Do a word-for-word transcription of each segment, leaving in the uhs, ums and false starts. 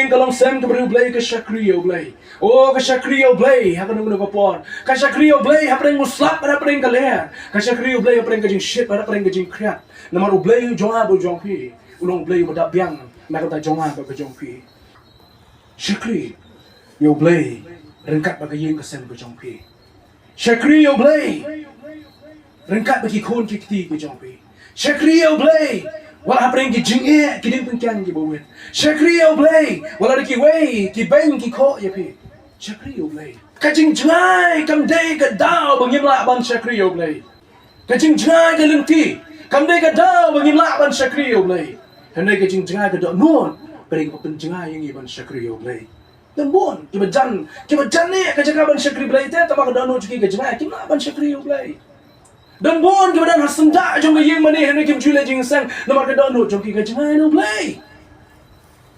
Ka long sem ka briew Blei ka shakri ïa U Blei. O ka shakri ïa U Blei ha kano kano ka por. Ka shakri ïa U Blei hapdeng u slap bad hapdeng ka lyer. Ka shakri ïa U Blei hapdeng ka jingshit bad hapdeng ka jingkhriat. Namar U Blei jong nga bad jong phi u long U Blei uba dap biang na ka bynta jong nga bad ka jong phi. Shakri ïa U Blei ryngkat bad ka ïing ka sem ka jong phi. Shakri ïa U Blei ryngkat bad ki khun ki kti ki jong phi. Shakri ïa U Blei wat la hapdeng ki jingeh ki diengpyngkang kiba wit. Shakri ïa U Blei wat la da kiwei ki beiñ ki khoh ïa phi. Shakri ïa U Blei. Ka jingjngai kam dei ka daw ba ngim lah ban shakri ïa U Blei. Ka jingjngai ka lynti kam dei ka daw ba ngim lah ban shakri ïa U Blei. Hynrei ka jingjngai ka dohnud ka dei kaba pynjngai ïa ngi ban shakri ïa U Blei. Don bun kiba jan, kiba jan ne ka jaka ban shakri Blei te, tangba ka dohnud jong ki ka jngai kim lah ban shakri ïa U Blei. Don bun kiba don ha syndah jong ka ïing mane hynrei kim ju leh jingïaseng namar ka dohnud jong ki ka jngai na U Blei.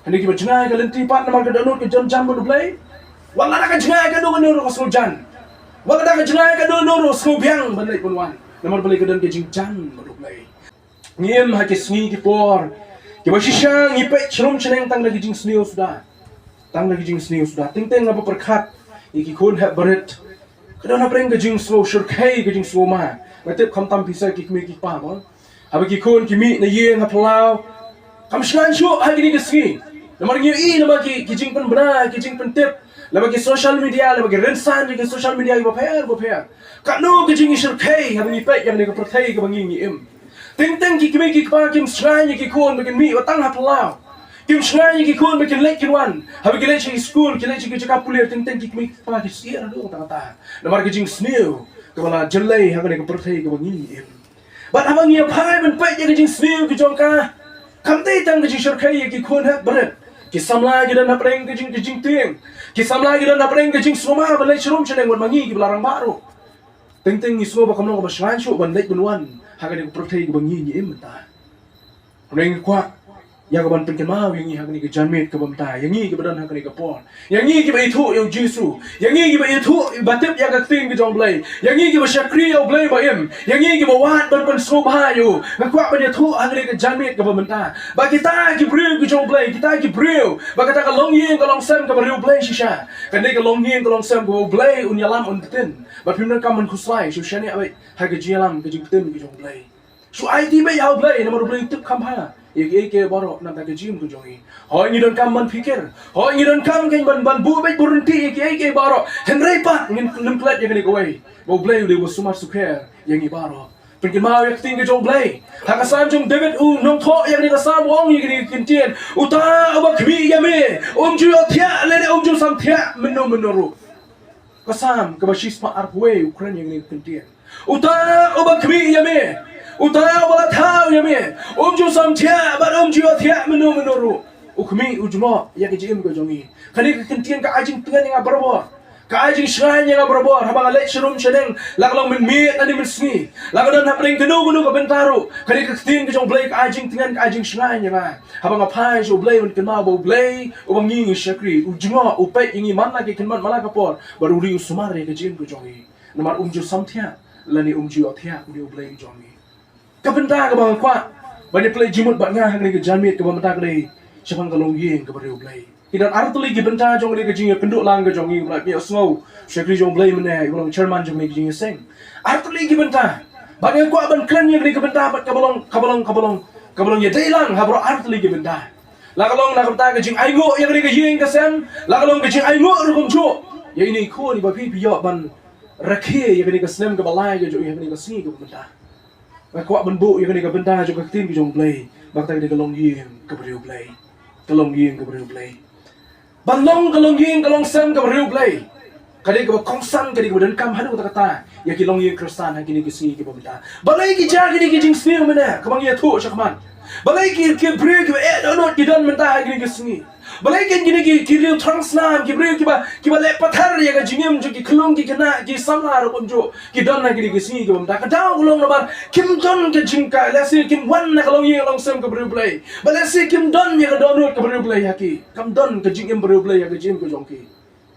Hynrei kiba jngai ka lynti pat namar ka dohnud ka jan jan bad U Blei. Wat la da ka jngai kano kano ruh ka sngewjan. Wat la da ka jngai kano kano ruh sngewbiang ban leit ban wan. Namar balei ka don ka jingjan bad U Blei. Ngi im ha ki sngi ki por kiba shisha ngi peit shrum shneng tang da ki jingsniew suda. Tang da ki jingsniew suda. Teng teng haba pyrkhat ïa ki khun hep barit, ka don hapdeng ka jingsngew shyrkhei, ka jingsngew ma. Nga tip khamtam phi sa ki kmie ki kpa mo. Haba ki khun ki mih na ïing ha phyllaw, kam shngaiñ shuh ha kine ki sngi. Namar ngi ïohi namar ki, ki jingpynbna, ki jingpyntip, namar ki social media, namar ki rynsan ki social media kiba pher ba pher. Katno ka jingïashyrkhei haba ngi peit ïa kane ka pyrthei kaba ngi ngi im. Teng teng ki kmie ki kpa kim shngaiñ ïa ki khun ba kin mih wat tang ha phyllaw. Kim shngaiñ ïa ki khun ba kin leit kin wan. Haba ki leit sha ki skul, ki leit sha ki jaka pule, teng teng ki kmie ki kpa ki syier haduh katta katta. Namar ka jingsniew kaba la jyllei ha kane ka pyrthei kaba ngi ngi im. Bad haba ngi ïa phai ban peit ïa ka jingsniew ka jong ka, kam dei tang ka jingshyrkhei ïa ki khun hep barit. Ki samla ki don hapdeng ka jing, ka jingtieng. Ki samla ki don hapdeng ka jingsngewma ban leit shrum shaneng wat ma ngi kiba la rangbah ruh. Teng teng ngi sngew ba kam long kaba shngaiñ shuh ban leit ban wan ha kane ka pyrthei kaba ngi ngi im mynta. Hynrei ngi kwah ïa ka ban pynkynmaw ïa ngi ha kane ka janmiet kaba mynta, ïa ngi kiba don ha kane ka por, ïa ngi kiba ithuh ïa U Jisu, ïa ngi kiba ithuh ba tip ïa ka ktien ka jong U Blei, ïa ngi kiba shakri ïa U Blei ba im, ïa ngi kiba wad ban pynsngewbha ïa u. Nga kwah ban ïathuh ha kane ka janmiet kaba mynta ba kita ki briew ki jong U Blei, kita ki briew, ba kata ka longïing ka longsem kaba riewblei shisha, kane ka longïing ka longsem kaba U Blei un ïalam un ktien. Bad phim donkam ban khuslai, shu shaniah beit ha ka jingïalam ka jingktien ka jong U Blei. Shu aiti beit ha U Blei namar U Blei u tip kham bha ïa kiei kiei baroh na ka bynta ka jingim ka jong ngi. Hooid ngi donkam ban phikir, hooid ngi donkam kein ban, ban buh beit buryntih ïa kiei kiei baroh. Hynrei pat ngin nym klet ïa kane kawei, ba U Blei u dei uba sumar sukher ïa ngi baroh. Pynkynmaw ïa ka ktien ka jong U Blei. Ha ka Salm jong u David u nongthoh ïa kane ka Salm u ong ïa kane ka kyntien: Uta uba khmih ïa me um ju ïohthiah lane um ju samthiah mynno mynno ruh. Ka Salm kaba shispah arphew wei u kren ïa kane ka kyntien. Uta uba khmih ïa me, uta uba la thaw ïa me, um ju samthiah bad um ju ïohthiah mynno mynno ruh. U khmih, u jngoh ïa ka jingim ka jong ngi. Kane ka kyntien ka ai jingtngen ïa nga barabor. Ka ai jingshngaiñ ïa nga barabor haba nga leit shrum shaneng, la ka long mynmiet lane mynsngi, la ka don hapdeng kano kano ka bynta ruh. Kane ka ktien ka jong U Blei ka ai jingtngen, ka ai jingshngaiñ ïa nga. Haba nga phai sha U Blei ban kynmaw ba U Blei uba ngi ngi shakri u jngoh, u peit ïa ngi man la ka khyndiat man la ka por, bad u ri u sumar ïa ka jingim ka jong ngi. Namar um ju samthiah lane um ju ïohthiah, u dei U Blei u jong ngi. Ka bynta kaba nga kwah ban ïa pynleit jingmut bad nga ha kane ka janmiet kaba mynta ka dei shaphang ka longïing kaba riewblei. Ki don artylli ki bynta jong kane ka jingïakynduh lang ka jong ngi, ba la ïohsngew u shakri jong U Blei mynne uba long chairman jong kane ka jingïaseng. Artylli ki bynta. Bad nga kwah ban kren ïa kane ka bynta bad kaba long, kaba long, kaba long, kaba long ïadei lang ha baroh artylli ki bynta. La ka long na ka bynta ka jingainguh ïa kane ka ïing ka sem, la ka long ka jingainguh ruh kumjuh ïa ine i khun iba phi phi ïoh ban rakhe ïa kane ka snem kaba lai ka jong ngi ha kane ka sngi kaba mynta. Nga kwah ban buh ïa kane ka bynta jong ka ktien ka jong U Blei ba kata ka dei ka longïing kaba riewblei. Ka longïing kaba riewblei. Ban long ka longïing ka longsem kaba riewblei, ka dei kaba kongsan, ka dei kaba donkam haduh katta katta ïa ki longïing Khristan ha kine ki sngi kiba mynta. Balei ki jia kine ki jingsniew mynne kaba ngi ïathuh shakhmat? Balei ki, ki briew kiba eh dohnud ki don mynta ha kine ki sngi? Balei kein kine ki, ki riew thrang snam, ki briew kiba, kiba leh pathar ïa ka jingim jong ki khyllung ki khynnah, ki samla ruh kumjuh, ki don ha kine ki sngi kiba mynta? Ka daw ka long namar kim don ka jingkha, lehse kim wan na ka longïing longsem kaba riewblei, ba lehse kim don ïa ka dohnud kaba riewblei ha ki. Kam don ka jingim ba riewblei ha ka jingim ka jong ki.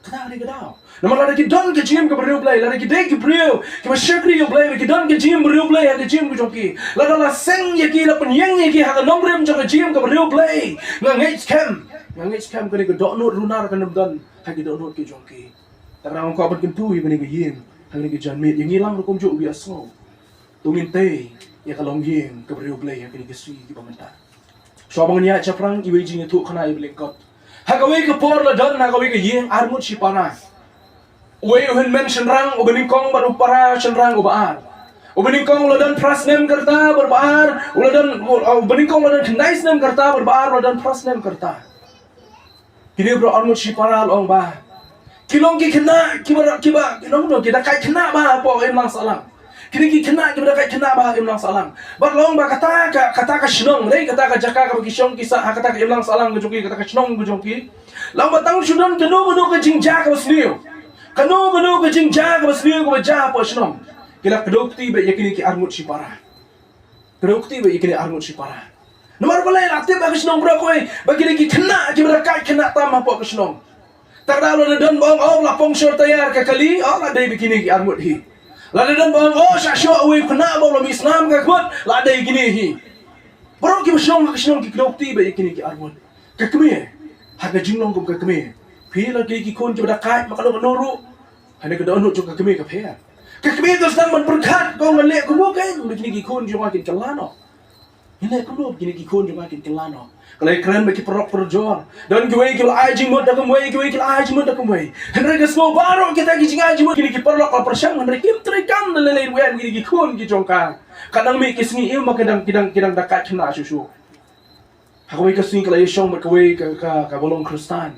Kata ka dei ka daw. Namar lada ki don ka jingim kaba riewblei, lada ki dei ki briew kiba shakri ïa U Blei, ba ki don ka jingim ba riewblei ha ka jingim ka jong ki, lada la seng ïa ki, la pynïeng ïa ki ha ka nongrim jong ka jingim kaba riewblei, nga ngeit skhem Nga ngeit skhem kane ka dohnud runar kan ym don ha ki dohnud ki jong ki. Te nga kwah ban kyntu ïa kane ka ïing, ha kane ka janmiet, ïa ngi lang ruh kumjuh, ïa sngew. To ngin tei ïa ka longïing kaba riewblei ha kane ka sngi kaba mynta. Shuwa ba ngin ïaid shaphrang, iwei i jingïathuhkhana iba lyngkot. Ha kawei ka por la don ha kawei ka ïing arngut shipara. Uwei u hynmen shynrang uba nyngkong bad u para shynrang uba ar. Uba nyngkong u la don phra snem ka rta bad uba ar u la don, uba nyngkong u la don khyndai snem ka rta bad uba ar u la don phra snem ka rta. Kine baroh arngut shipara la ong ba ki long ki khynnah kiba, kiba, ki long, ki da kait khynnah bha hapoh ka imlang sahlang. Kine ki khynnah kiba da kait khynnah bha ha ka imlang sahlang. Bad la ong ba kata ka, kata ka shnong, dei, kata ka jaka kaba ki shong ki sah ha kata ka imlang sahlang ka jong ki, kata ka shnong ka jong ki. La ong ba tang shu don kano kano ka jingjia kaba sniew, kano kano ka jingjia kaba sniew kaba jia hapoh shnong, ki la kdew kti beit ïa kine ki arngut shipara. Kdew kti beit ïa kine arngut shipara. Namar balei? La tip ha ka shnong baroh kawei ba kine ki khynnah kiba da kait khynnah tam hapoh ka shnong. Te ka daw lada don ba ong, oh, la pong shor tayar ka kali, oh, la dei beit kine ki arngut hi. Lada don ba ong, oh, shah shoh uwei u khynnah ba u la mih snam ka khmut, la dei kine hi. Baroh kiba shong ha ka shnong ki kdew kti beit ïa kine ki arngut. Ka kmie, ha ka jinglong kum ka kmie, phi la kine ki khun kiba da kait ma kano kano ruh, hangne ka dohnud jong ka kmie ka pher. Ka kmie ka sdang ban pyrkhat, ka ong, ngan leh kumno kein ba kine ki khun jong nga kin kylla noh. Ngan leh kumno ba kine ki khun jong nga kin kylla noh. Ka la ïakren bad ki paralok parajor. Don kiwei ki la ai jingmut da kumwei, kiwei ki la ai jingmut da kumwei. Hynrei ka sngew baroh kita ki jingai jingmut, kine ki paralok la pyrshang, hynrei kim trei kam da lei lei ruh ïa kine ki khun ki jong ka. Ka dang mih ki sngi, ïoh ma ki dang, ki dang, ki dang da kait khynnah shuh shuh. Ha kawei ka sngi ki la ïashong bad kawei ka, ka, kaba long Khristan,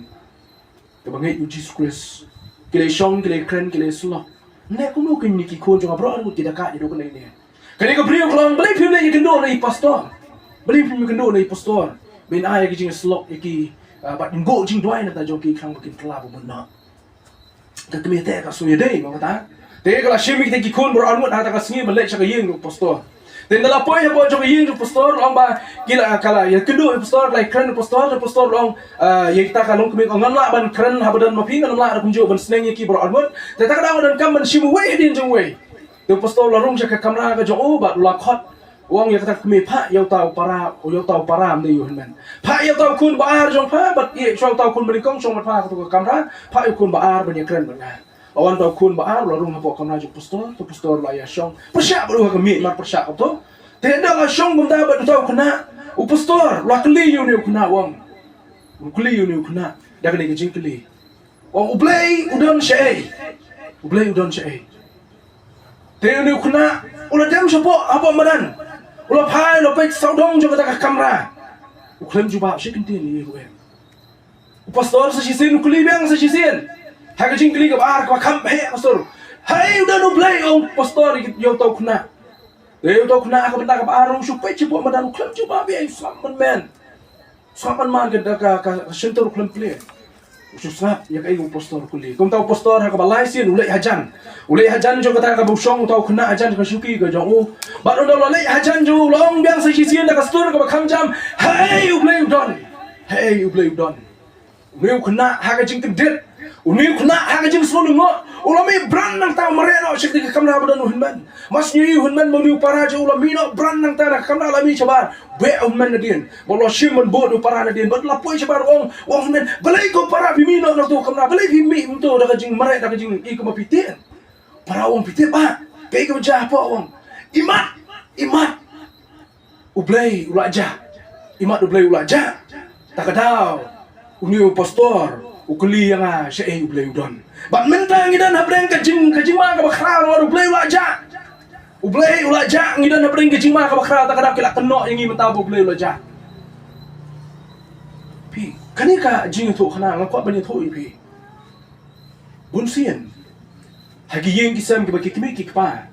kaba ngeit ïa u Jisu Khrist. Ki la ïashong, ki la ïakren, ki la ïasyllok. Ngan leh kumno kein, kine ki khun jong nga baroh arngut ki da kait ïa u khynnah ne. Kane ka briew ka la ong, balei phim leit ïakynduh na i pastor? Balei phim ïakynduh na i pastor ban ai ïa ka jingïasyllok ïa ki, ah, bad ïa ka jingduwai na ka bynta jong ki khnang ba kin kylla bamut noh. Ka kmie te ka sngew ïadei bad kata. Te ka la shim ïa kita ki khun baroh arngut ha kata ka sngi ban leit sha ka ïing jong u pastor. Te ynda la poi hapoh jong ka ïing jong u pastor, la ong ba ki la, ka la ïakynduh ïa u pastor, ka la ïakren ïa u pastor, te u pastor la ong, ah, ïa kita ka longkmie, ka ong, ngam lah ban kren haba don ma phi, ngam lah da kumjuh ban sneng ïa ki baroh arngut. Te kata ka daw nga donkam ban shim uwei hadien jong uwei. Te u pastor u la rung sha ka kamra ka jong u bad u la khot. U ong ïa kata ka kmie, phah ïa uta u para, ïa uta u para, ym dei ïa u hynmen. Phah ïa uta u khun ba ar jong pha bad ïa, shuwa uta u khun ba nyngkong shong bad pha ha kato ka kamra, phah ïa u khun ba ar ban ïakren bad nga. La wan uta u khun ba ar, u la rung hapoh kamra jong u pastor, te u pastor u la ïashong. Pyrshah bad u ha ka miej mar pyrshah kato. Te ynda la shong kumta bad uta u khynnah, u pastor u la kylli ïa une u khynnah, u ong. U kylli ïa une u khynnah da kane ka jingkylli. Ong, U Blei u don shaei? U Blei u don shaei? Te une u khynnah u la dem shapoh, hapoh madan. U la phai, u la peit sawdong jong kata ka kamra. U khlem jubab shi kyntien ïa u ruh. U pastor sa shisien u kylli biang sa shisien. Ha ka jingkylli kaba ar kaba kham heh, pastor. Haei u don U Blei, ong u pastor ïa uta u khynnah. Te uta u khynnah ha ka bynta kaba ar u shu peit shapoh madan, u khlem jubab ïa, u sngap man man. Sngap man man ka, ka, ka, ka shyntur, u khlem plie. U shu sngap ïa kaei u pastor u kylli. Kumta u pastor ha kaba lai sien u leit hajan. U leit hajan jong kata kaba u shong uta u khynnah, hajan ka shuki ka jong u. Bad ynda u la leit hajan jong u, u la ong biang sa shisien da ka sur kaba kham jam, haei U Blei u don? Haei U Blei u don? Une u khynnah ha ka jingkyndit, une u khynnah ha ka jingsngew lyngngoh, u la mih bran nangta, u mareh noh sha kata ka kamra ba don u hynmen. Mar shu ïohi u hynmen ba une u para jong u la mih noh bran nangta na ka kamra, la mih shabar. Beh u hynmen nadien. Bad u la shim ban bud u para nadien. Bad u la poi shabar, u ong, u ong u hynmen, balei ko para phi mih noh na kato ka kamra? Balei phi mih kumto da ka jingmareh, da ka jingïeit kumba phi tip? Para u ong, phi tip bah kaei kaba jia hapoh, u ong. Imat, imat U Blei u la jah. Imat U Blei u la jah. Ta ka daw une u pastor u kylli ïa nga shaei U Blei u don. Bad mynta ngi don hapdeng ka jing, ka jingma kaba khraw namar U Blei u la jah. U Blei u la jah, ngi don hapdeng ka jingma kaba khraw, ta ka daw ki la kynnoh ïa ngi mynta ba U Blei u la jah. Phi, kane ka jingïathuhkhana nga kwah ban ïathuh ïa phi. Bun sien ha ki ïing ki sem kiba ki kmie ki kpa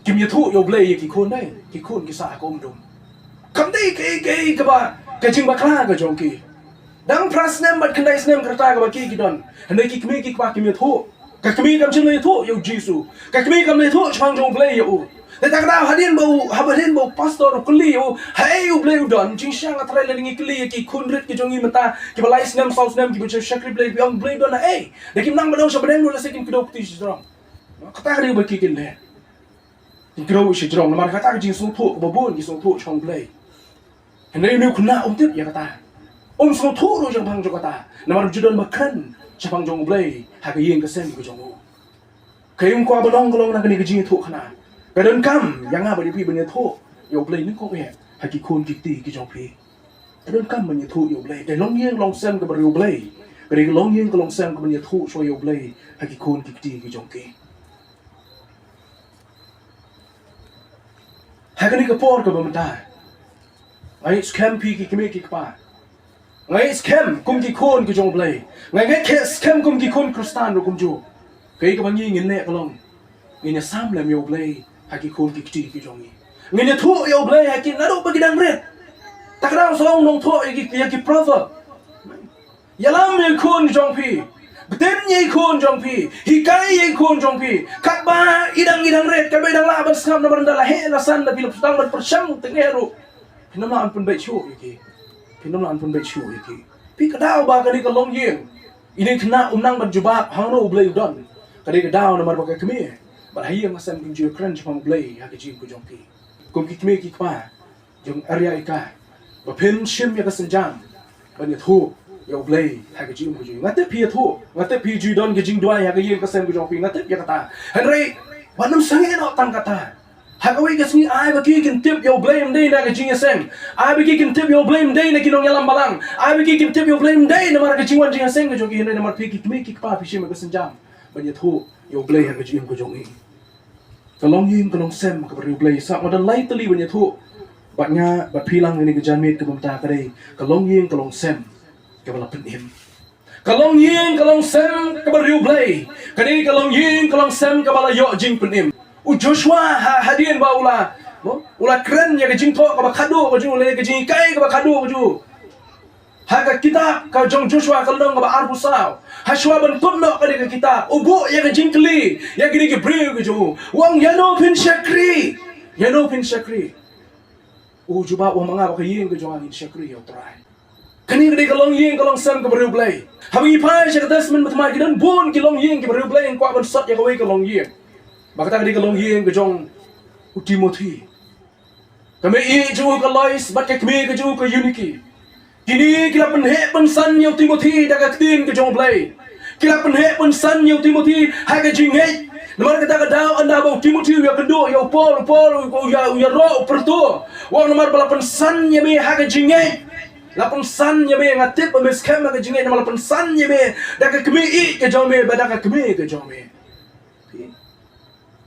kim ïathuh ïa U Blei ïa ki khun, dei ki khun ki sah ha ka um dum. Kam dei kaei kaei kaba ka jingbakla ka jong ki. Dang phra snem bad khyndai snem ka rta kaba ki, ki don. Hynrei ki kmie ki kpa kim ïathuh. Ka kmie kam shym la ïathuh ïa U Jisu. Ka kmie kam la ïathuh shaphang jong U Blei ïa u. Te ta ka daw hadien ba u, hadien ba u pastor u kylli ïa u, haei U Blei u don, jingshisha nga tharai lada ngi kylli ïa ki khun rit ki jong ngi mynta kiba lai snem saw snem kiba ju shakri Blei, kiba ong U Blei u don haei? Da kim nang ban ong sha bneng ruh lehse kin kdew kti shajrong. Kata ka dei ba ki kin leh. Kin kdew shajrong namar kata ka jingsngewthuh kaba bun ki sngewthuh shaphang U Blei. Hynrei une u khynnah um tip ïa kata. Um sngewthuh ruh shaphang jong kata, namar ju don ba kren shaphang jong U Blei ha ka ïing ka sem ka jong u. Ka ïing kwah ba long ka long na kane ka jingïathuhkhana. Ka donkam ïa nga bad ïa phi ban ïathuh ïa U Blei nyngkong eh ha ki khun ki kti ki jong phi. Ka donkam ban ïathuh ïa U Blei. Ka longïing longsem kaba riewblei ka dei ka longïing ka longsem kaban ïathuh shuwa ïa U Blei ha ki khun ki kti ki jong ki. Ha kane ka por kaba mynta, nga ïeit skhem phi ki kmie ki kpa. Nga ïeit skhem kum ki khun ki jong U Blei. Nga ïeit skhem kum ki khun Khristan ruh kumjuh. Kaei kaba ngi ngin leh ka long, ngin ïasam lem ïa U Blei ha ki khun ki kti ki jong ngi. Ngin ïathuh ïa U Blei ha ki, naduh ba ki dang rit. Ta ka dang song nongthoh ïa ki, ïa ki proverb. Ïalam ïa ki khun jong phi. Btin ïa ki khun jong phi. Hikai ïa ki khun jong phi. Katba i dang, i dang rit, katba i dang lah ban sngap, namar ynda la heh la san, da phi la pyrshang ban pyrshang teng eh ruh, phin ym lah ban pynbeit shuh ïa ki. Phin ym lah ban pynbeit shuh ïa ki. Phi, ka daw ba kane ka longïing, ine i khynnah um nang ban jubab hangno U Blei u don. Ka dei ka daw namar ba ka kmie bad ha ïing ha sem kim ju kren shaphang U Blei ha ka jingim ka jong phi. Kum ki kmie ki kpa jong area Ika, ba phin shim ïa ka sienjam ban ïathuh ïa U Blei ha ka jingim ka jong ngi. Nga tip phi ïathuh, nga tip phi ju don ka jingduwai ha ka ïing ka sem ka jong phi, nga tip ïa kata. Hynrei wat nym sangeh noh tang kata. Ha kawei ka sngi ai ba ki kin tip ïa U Blei ym dei na ka jingïaseng. Ai ba ki kin tip ïa U Blei ym dei na ki nongïalam balang. Ai ba ki kin tip ïa U Blei ym dei namar ka jingwan jingïaseng ka jong ki, hynrei namar phi ki kmie ki kpa phi shim ïa ka sienjam ban ïathuh ïa U Blei ha ka jingim ka jong ngi. Ka longïing ka longsem kaba riewblei. Sa nga don lai tylli ban ïathuh bad nga bad phi lang ha kane ka janmiet kaba mynta, ka dei ka longïing ka longsem kaba la pynim. Ka longïing ka longsem kaba riewblei ka dei ka longïing ka longsem kaba la ïoh jingpynim. U Joshua ha, hadien ba u la, u la kren ïa ka jingthoh kaba khadduh ka jong u, lane ka jinghikai kaba khadduh ka jong u ha ka kitab ka jong Joshua ka lynnong kaba arphew saw. Hashwa ban kut noh kane ka kitab, u buh ïa ka jingkylli ïa kine ki briew ka jong u, u ong, ïano phin shakri? Ïano phin shakri? U jubab, u ong, ma nga bad ka ïing ka jong nga ngin shakri ïa U Trai. Kane ka dei ka longïing ka longsem kaba riewblei. Haba ngi phai sha ka Testament Bathymmai, ki don bun ki longïing kiba riewblei. Nga kwah ban sot ïa kawei ka longïing. Ba kata ka dei ka longïing ka jong u Timothi. Ka mei jong u ka Lois bad ka kmie ka jong u ka Eunike. Kine ki la pynheh pynsan ïa u Timothi da ka ktien ka jong U Blei. Ki la pynheh pynsan ïa u Timothi ha ka jingngeit. Namar kata ka daw ynda ba u Timothi u ïakynduh ïa u Paul, u Paul u, u ïa, u ïaroh, u pyrto, u ong, namar ba la pynsan ïa me ha ka jingngeit. La pynsan ïa me, nga tip ba me skhem ha ka jingngeit, namar la pynsan ïa me da ka kmie ïeit ka jong me bad da ka kmie ka jong me.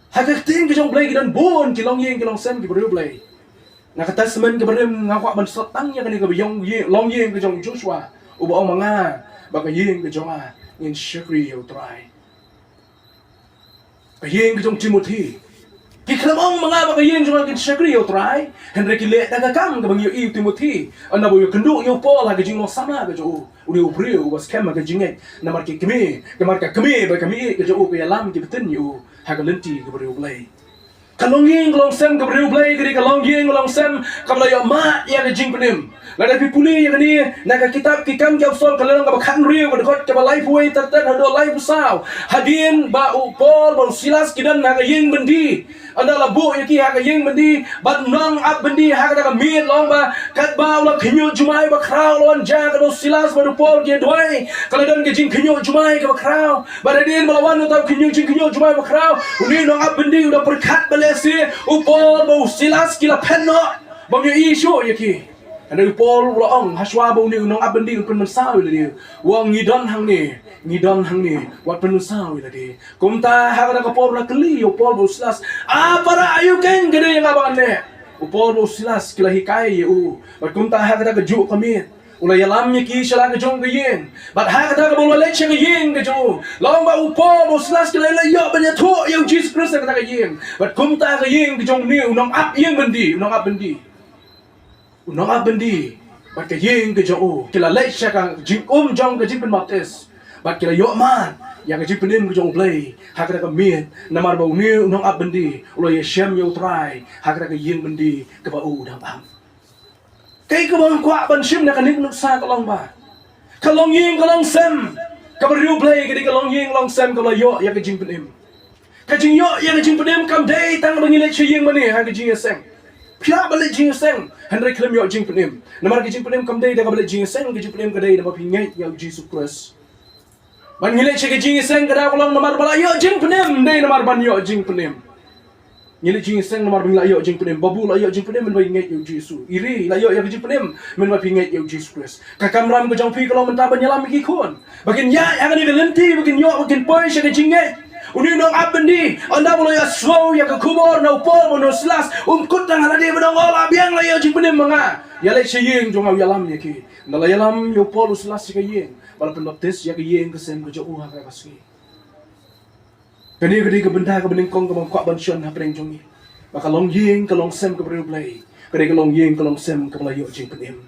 Ha ka ktien ka jong U Blei ki don bun ki longïing ki longsem kiba riewblei. Na ka Testament kaba rim nga kwah ban sot tang ïa kane kaba ïong ïing, longïing ka jong Joshua, uba ong, ma nga bad ka ïing ka jong nga ngin shakri ïa U Trai. Ka ïing ka jong Timothi, ki khlem ong ma nga bad ka ïing jong nga ngin shakri ïa U Trai. Hynrei ki leh da ka kam kaba ngi ïohi u Timothi ynda ba u ïakynduh ïa u Paul ha ka jinglong samla ka jong u. Une u briew uba skhem ha ka jingngeit namar ki kmie, namar ka kmie bad ka kmie ïeit ka jong u ka ïalam, ki btin ïa u ha ka lynti kaba riewblei. Ka longïing ka longsem kaba riewblei ka dei ka longïing ka longsem kaba la ïoh mad ïa ka jingpynim. Lada phi pule ïa kane na ka kitab Ki Kam ki Apostol ka lynnong kaba khathynriew, ka dkhot kaba laiphew wei ter ter haduh laiphew saw. Hadien ba u Paul bad u Silas ki don ha ka ïing byndi, ynda la buh ïa ki ha ka ïing byndi bad u nongap byndi ha kata ka miet, la ong ba katba u la khynñiuh jumai bakhraw, la wan jia, katba u Silas bad u Paul ki ïa duwai, ka la don ka jingkhynñiuh jumai kaba khraw. Bad hadien ba la wan uta u khynñiuh, jingkhynñiuh jumai bakhraw, une u nongap byndi u da pyrkhat ba lehse u Paul bad u Silas ki la phet noh bym ïohi shuh ïa ki. Hynrei u Paul u la ong, hashwa ba une u nongap byndi un pynmynsaw ïa lade, u ong, ngi don hangne, ngi don hangne, wat pynmynsaw ïa lade. Kumta ha kata ka por u la kylli ïa u Paul bad u Silas, a para, aïu keiñ ka dei ïa nga ba ngan leh? U Paul bad u Silas ki la hikai ïa u. Bad kumta ha kata kajuh ka miet u la ïalam ïa ki sha la ka jong ka ïing. Bad ha kata kaba u la leit sha ka ïing ka jong u, la ong ba u Paul bad u Silas ki la ïoh ban ïathuh ïa u Jisu Khrist ha kata ka ïing. Bad kumta ka ïing ka jong une u nongap ïing byndi, u nongap byndi, u nongap byndi bad ka ïing ka jong u ki la leit sha ka jingum jong ka jingpynbaptis. Bad ki la ïoh mad ïa ka jingpynim ka jong U Blei ha kata ka miet, namar ba une u nongap byndi u la ïashem ïa U Trai ha kata ka ïing byndi kaba u dang ap. Kaei kaba nga kwah ban shim na kane ka nuksa ka long ba ka longïing ka longsem kaba riewblei ka dei ka longïing longsem kaba la ïoh ïa ka jingpynim. Ka jingïoh ïa ka jingpynim kam dei tang ba ngi leit sha ïing mane ha ka jingïaseng. Phi lah ban leit jingïaseng hynrei khlem ïoh jingpynim. Namar ka jingpynim kam dei da kaba leit jingïaseng, ka jingpynim ka dei namar phi ngeit ïa u Jisu Khrist. Ban ngi leit sha ka jingïaseng ka daw ka long namar ba la ïoh jingpynim, dei namar ban ïoh jingpynim. Ngi leit jingïaseng namar ba ngi la ïoh jingpynim, babu la ïoh jingpynim mynba i ngeit ïa u Jisu. I ri la ïoh ïa ka jingpynim mynba phi ngeit ïa u Jisu Khrist. Ka kamram ka jong phi ka long mynta ban ïalam ïa ki khun ba kin ïaid ha kane ka lynti, ba kin ïoh, ba kin poi sha ka jingngeit. Une u nongap byndi, ynda u la ïohsngew ïa ka khubor na u Paul bad u Silas, um kut tang ha lade ban ong, "O, la biang, la ïoh jingpynim ma nga. Ïaleit sha ïing jong nga, u ïalam ïa ki." Ynda la ïalam ïa u Paul u Silas sha ka ïing, ba la pynbaptis ïa ka ïing ka sem ka jong u ha kata ka sngi. Kane ka dei ka bynta kaba nyngkong kaba nga kwah ban shon hapdeng jong ngi, ba ka longïing ka longsem kaba riewblei ka dei ka longïing ka longsem kaba la ïoh jingpynim.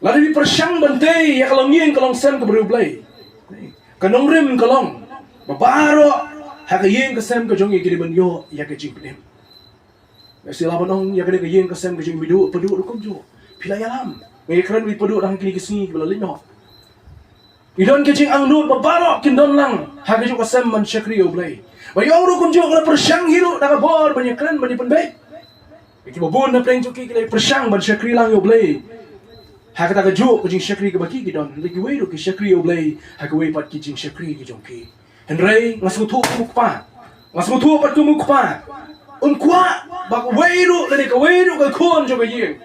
Lada phi pyrshang ban tei ïa ka longïing ka longsem kaba riewblei, ka nongrim ka long ba baroh ha ka ïing ka sem ka jong ngi ki dei ban ïoh ïa ka jingpynim. Nga sngewlah ban ong ïa kane ka ïing ka sem ka jong ngi, phi duh, phi duh ruh kumjuh. Phi la ïalam. Nga ïakren ïa phi, phi duh, tang kine ki sngi kiba la leit noh, i don ka jingangnud ba baroh kin don lang ha kajuh ka sem ban shakri ïa U Blei. Ba ïa u ruh kumjuh, ka la pyrshang hi ruh da ka bor ban ïakren, ban ïapynbeit. Kiba bun na pdeng jong ki ki la pyrshang ban shakri lang ïa U Blei ha kata kajuh ka jingshakri kaba ki ki don. Hynrei kiwei ruh ki shakri ïa U Blei ha kiwei pat ki jingshakri ki jong ki. Hynrei nga sngewthuh kum u kpa, nga sngewthuh pat kum u kpa, um kwah ba kawei ruh lane kawei ruh ka khun jong ka ïing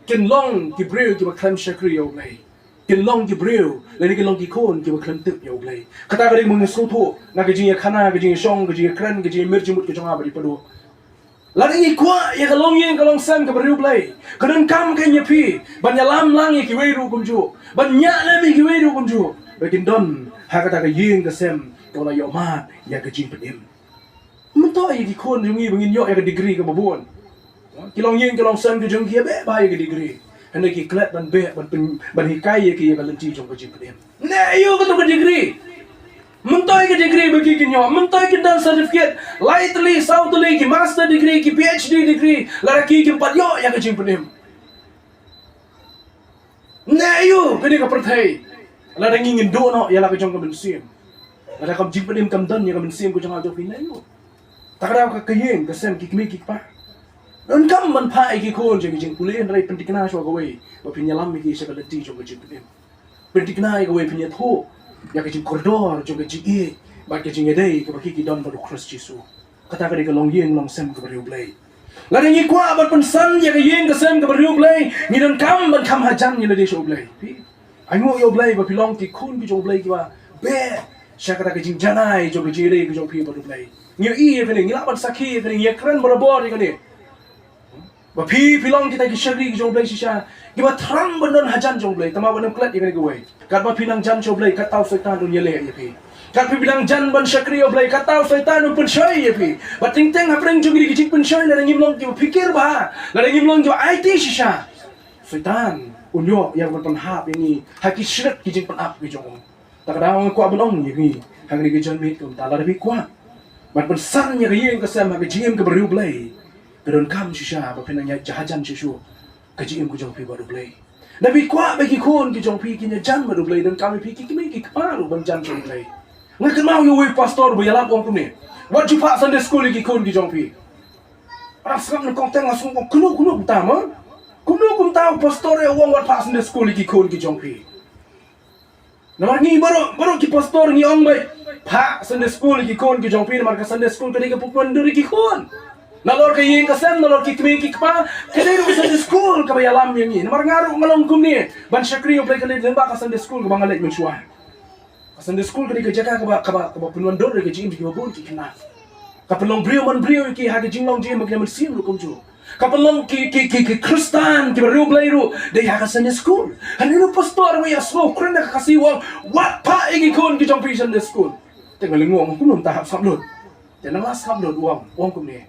kin long ki briew kiba khlem shakri ïa U Blei. Kin long ki briew lane kin long ki khun kiba khlem tip ïa U Blei. Kata ka dei ba nga sngewthuh na ka jingïakhana, ka jingïashong, ka jingïakren, ka jingïamir jingmut ka jong nga bad i Padu. Lada ngi kwah ïa ka longïing ka longsem kaba riewblei, ka donkam kein ïa phi ban ïalam lang ïa kiwei ruh kumjuh, ban ñiah lem ïa kiwei ruh kumjuh, ba kin don ha kata ka ïing ka sem kaba la ïoh mad ïa ka jingpynim. Mynta ïa ki khun jong ngi ba ngin ïoh ïa ka degree kaba bun, ki longïing ki longsem ki jong ki ïa beh bha ïa ka degree, hynrei ki klet ban beh ban pyn-, ban hikai ïa ki ïa ka lynti jong ka jingpynim. Ne ïa kato ka degree. Mynta ïa ka degree ba ki kin ïoh, mynta kin don certificate lai tylli saw tylli, ki master degree, ki P H D degree, lada ki kim pat ïoh ïa ka jingpynim. Ne ïa kane ka pyrthei, lada ngi ngin duh noh ïa la ka jong ka mynsiem, lada ka jingpynim kam don ïa ka mynsiem ka jong nga jong phi, ne ïa kata ka ïing ka sem, ki kmie ki kpa. Donkam ban phah ïa ki khun jong ki jingpule, hynrei pynthikna shuwa kawei ba phin ïalam ïa ki sha ka lynti jong ka jingpynim. Pynthikna ïa kawei, phin ïathuh ïa ka jingkordor jong ka jingïeit bad ka jingïadei kaba ki ki don bad U Khrist Jisu. Kata ka dei ka longïing longsem kaba riewblei. Lada ngi kwah ban pynsan ïa ka ïing ka sem kaba riewblei, ngi donkam ban kham hajan ïa lade sha U Blei. Phi, ai nguh ïa U Blei ba phi long ki khun ki jong U Blei kiba beh sha kata ka jingjanai jong ka jingïadei ka jong phi bad U Blei. Ngi ïohi ïa kane, ngi lah ban sakhi ïa kane, ngi ïakren barabor ïa kane. Ba phi, phi long kita ki shakri ki jong U Blei shisha, kiba thrang ban don hajan jong U Blei, tangba wat nym klet ïa kane kawei. Katba phi nang jan sha U Blei, katta u Soitan un ïaleh ïa phi. Katba phi nang jan ban shakri ïa U Blei, katta u Soitan un pynshoi ïa phi. Bad teng teng hapdeng jong kine ki jingpynshoi, lada ngim long kiba phikir bha, lada ngim long kiba aiti shisha, Soitan un ïoh ïa kaban pynhap ïa ngi ha ki shrift ki jingpynap ki jong u. Ta ka daw nga kwah ban ong ïa ngi ha kane ka janmiet kumta, lada phi kwah ban pynsan ïa ka ïing ka sem ha ka jingim kaba riewblei, ka donkam shisha ba phin nang ïa hajan shuh shuh ka jingim ka jong phi bad U Blei. Lada phi kwah ba ki khun ki jong phi kin ïajan bad U Blei, donkam ïa phi ki kmie ki kpa ruh ban jan sha U Blei. Nga kynmaw ïa uwei u pastor ba ïalap, u ong kumne: "Wat ju phah Sunday school ïa ki khun ki jong phi." Nga sngap nyngkong teng, nga sngap, kumno, kumno kumta ma? Kumno kumta u pastor ïa u ong wat phah Sunday school ïa ki khun ki jong phi? Namar ngi baroh, baroh ki pastor ngi ong ba phah Sunday school ïa ki khun ki jong phi, namar ka Sunday school ka dei ka pynwandur ïa ki khun. Nalor ka ïing ka sem, nalor ki kmie ki kpa, ka dei ruh ka Sunday school kaba ïalam ïa ngi. Namar nga ruh nga long kumne, ban shakri ïa U Blei ka dei lyngba ka Sunday school kaba nga leit mynshuwa. Ka Sunday school ka dei ka jaka kaba, kaba, kaba pynwandur ïa ka jingim jong kiba bun ki khynnah. Ka pynlong briew man briew ïa ki ha ka jinglong jingim ba ki la mynsiem ruh kumjuh. Ka pynlong ki, ki, ki, ki Khristan kiba riewblei ruh dei ha ka Sunday school. Hynrei une u pastor ba ïa sngewkren da ka Khasi u ong, "Wat phah ïa ki khun ki jong phi Sunday school." Te nga lyngngoh, kumno mynta hap sngap lut? Te nang la sngap lut, u ong, u ong kumne.